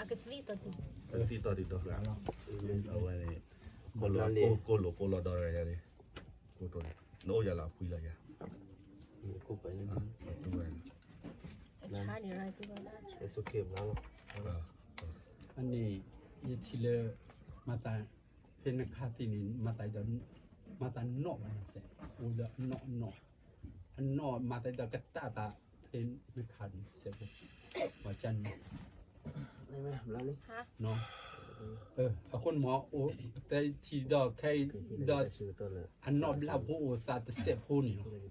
ကသံၣ်တီၢ်တံၢ်, ကသံၣ်တီၢ်တံၢ်ဒီး, အဝဲန့ၣ်, ကိၢ်လိာ်ကိၢ်လိာ်ဒီးယၤန့ၣ်, ကိၢ်တိၢ်န့ၣ်, နအိၣ်ယၤလီၤအဖှံလီၤယၤ, အန့ၣ် ယထံၣ်လၢ, မၤသး, ဖဲနခါသ့ၣ်န့ၣ်, မၤသး, မၤသးနီၣ်ဘၣ်န့ၣ်စဲး, အိၣ်ဒီးအနီၣ်အနီၣ်, အနီၣ်မၤသးဒီးကတၢၢ်သး, ဖဲနခါန့ၣ်စဲးဖိ, ပှၤကန့ၣ် အဃိန့ၣ်မ့ၢ်, အိၣ်တထံၣ်ဒီးခဲအံၤဒီး, အနီၣ်ဘျါဖိအိၣ်သးတစဲးဖိန့ၣ်လီၤ, ဒီး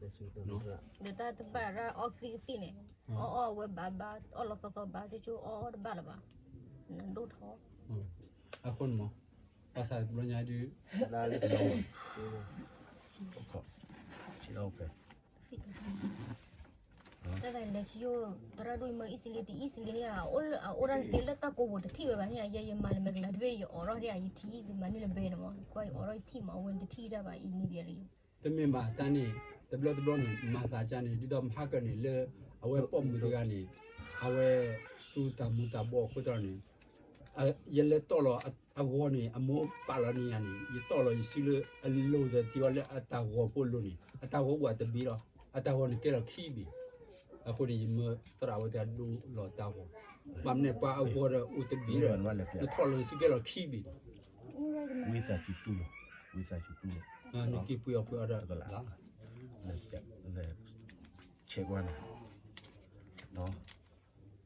တၢ်တဘၣ်ရၢ်အီၣ်ကသံၣ်ကသံၣ်န့ၣ်, အီၣ်အီၣ်ဝဲဘၣ်ဘၣ်, အီၣ်လီၤသီသီဘၣ်, ကၠိကၠိအီၣ်အီၣ်တဘၣ်လၢၤဘၣ်, နဒိၣ်ထီၣ်, အဃိန့ၣ်မ့ၢ်, ဘၣ်ဆၣ်တဘျီညါဒုး, တၢ်လဲၤဆူယိၣ် သရၣ်ဒိၣ်အံၤမ့ၢ် easily တ easily န့ၣ် အအိၣ်ဒၣ်တသ့လၢတၢ်ကိးဝီၤတထံၣ်ဝဲဘၣ်န့ၣ် ယဲယမၤလၢမဲာ်ကလၤတဘ့ၣ် ယအိးထီၣ်ဒၣ်ယထံၣ် ယမၤန့ၢ်လၢဘဲန့ၣ်မ့ၢ် ကွၢ်ယအိးထီၣ်ယထံၣ်မ့ၢ် အဝဲတထံၣ်ဒၣ်ဘၣ်အံၤန့ၣ် တမ့ၢ်ဘၣ်တၢ်န့ၣ် တဘျီတဘျီန့ၣ် မၤသးကါန့ၣ် ဒ်သိးမဟါကၢန့ၣ်လၢ အဝဲပိာ်မုၣ်တဂၤန့ၣ် အဝဲသူၣ်တၢ်မူၤတၢ်ဘှီးအဃိသတးန့ၣ် ယလဲၤတီၢ်လီၤအဂီၤန့ၣ် အမိၢ်ပာ်လီၤန့ၢ်ယၤန့ၣ် ယတီၢ်လီၤယစုလၢအလိၤဒီးထံအီၤလၢအတၢ်ဂီၤဖိအလိၤန့ၣ် အတၢ်ဂီၤအိၣ်အတဘ့ၣ်လီၤ. အတၢ်ဂီၤန့ၣ်ကဲလီၤခံဘ့ၣ်. အဃိန့ၣ် ယမၢသရၣ်ဝဲတဂၤဒိလီၤတၢ်ဂီၤ. ဘၣ်မနုၤပှၤအဂီၤဒီးအိၣ်တဘ့ၣ်ဒီး နထီၣ်လီၤယစုကဲလီၤခံဘ့ၣ်န့ၣ် ဝံသးစူၤတူၢ်လီၤ, ဝံသးစူၤတူၢ်လီၤ, နက့ၤပှ့ၤအီၤပှ့ၤအီၤဒီး check ဝဲန့ၣ်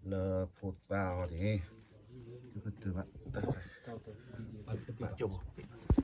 လၢဖိသၣ်အီၤန့ၣ် တကတၢၢ်ဘၣ် ပာ်ကၠိၣ်